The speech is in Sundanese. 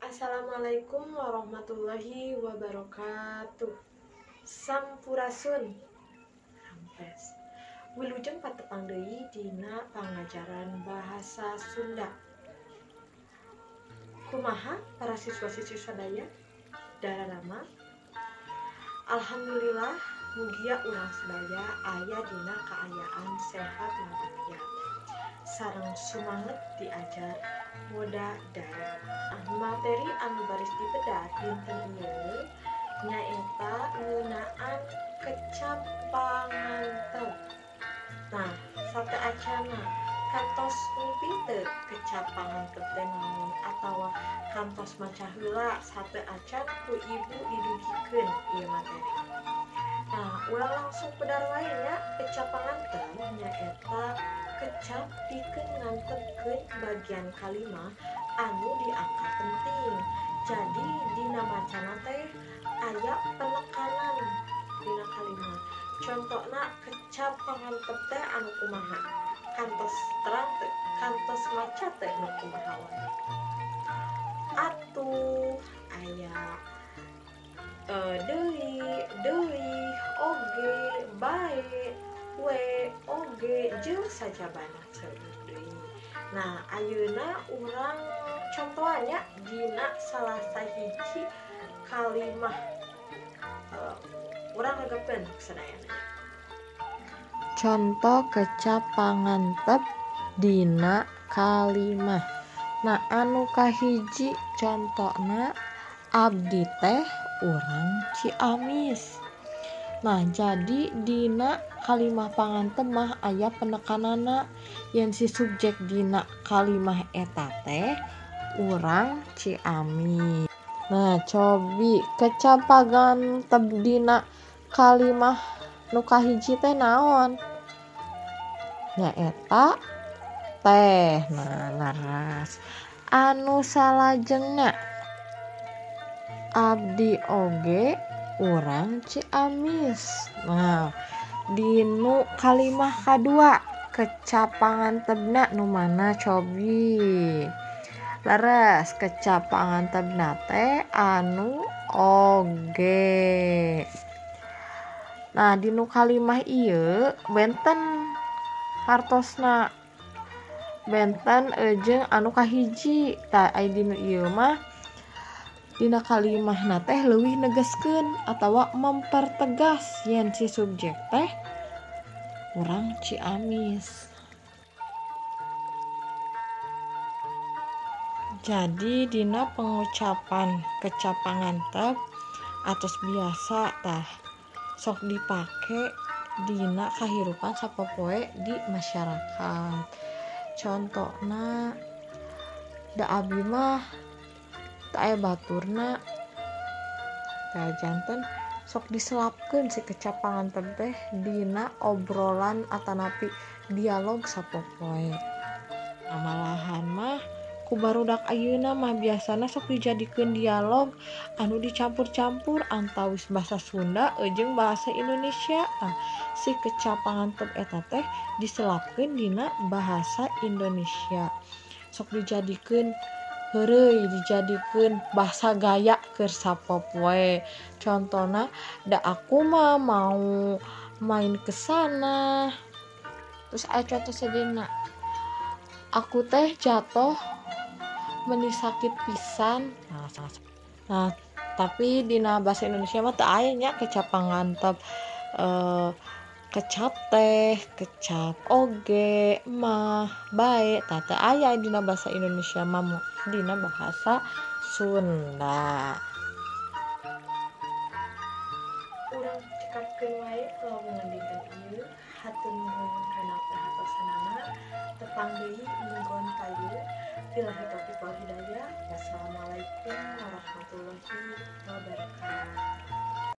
Assalamualaikum warahmatullahi wabarakatuh. Sampurasun. Rampes. Wilujeng patepang deui dina pangajaran bahasa Sunda. Kumaha para siswa-siswi sadaya? Daramang? Alhamdulillah mugia urang sadaya aya dina kaayaan sehat walafiat. Sareng sumanget diajar moda daring. Materi anu baris dibedar dinten ieu nyaeta ngeunaan kecap pangantep. Nah, sateuacana kantos nguping teu kecap pangantep teh naon atawa kantos maca heula sateuacan ku ibu didugikeun ieu materi. Nah, urang langsung pedar wae nya. Kecap pangantep nyaeta kecap pikeun ngantepkeun bagian kalimah anu dianggap penting. Jadi dina macana teh aya penekanan dina kalimat. Contona kecap pangantep teh anu kumaha? Kantos terang teh, kantos maca teh nu kumaha wae. Atuh aya deui, deui, oge, bae, we, oge, jeung sajabana seueur deui. Nah, ayeuna urang contohannya dina salah sahiji kalimah. Urang regepkeun sadayana. Contoh kecap pangantep dina kalimah. Nah, anu kahiji contona abdi teh urang Ciamis. Nah, jadi dina kalimah pangantep mah aya penekanana yen si subjek dina kalimah eta teh urang Ciamis. Nah, cobi kecap pangantep dina kalimah nu kahiji teh naon? Nyaeta teh. Nah, leres. Anu salajengna abdi oge urang Ciamis. Nah, dinu kalimah kadua kecap pangantepna nu mana cobi? Leres, kecap pangantepna teh anu oge. Nah, dinu kalimah ieu benten hartosna, benten jeung anu kahiji. Tah, ai dinu ieu mah dina kalimahna teh leuwih negeskeun atawa mempertegas yen si subjek teh urang Ciamis. Jadi dina pengucapan kecap pangantep atos biasa tah sok dipake dina kahirupan sapopoe di masyarakat. Contona da abi mah teu aya baturna. Tah, janten sok diselapkeun si kecap pangantep teh dina obrolan atanapi dialog sapopoe. Nah, malahan mah ku barudak ayeuna mah biasana sok dijadikeun dialog anu dicampur-campur antawis bahasa Sunda jeung bahasa Indonesia. Nah, si kecap pangantep eta teh diselapkeun dina bahasa Indonesia. Sok dijadikeun heureuy, dijadikeun bahasa gaya keur sapopoe. Contona da aku mah mau main ke sana. Terus aya contoh sejenna, aku teh jatuh meni sakit pisan. Nah, tapi dina bahasa Indonesia mah teu aya nya kecap pangantep, kecap teh, kecap oge, mah, bae. Tah, teu aya dina bahasa Indonesia mah, dina bahasa Sunda. Urang cekapkeun wae lowongan dinten ieu. Hatur nuhun kana perhatosanana. Tepang deui minggon kayu. Billahi taufiq wal hidayah. Wassalamualaikum warahmatullahi wabarakatuh.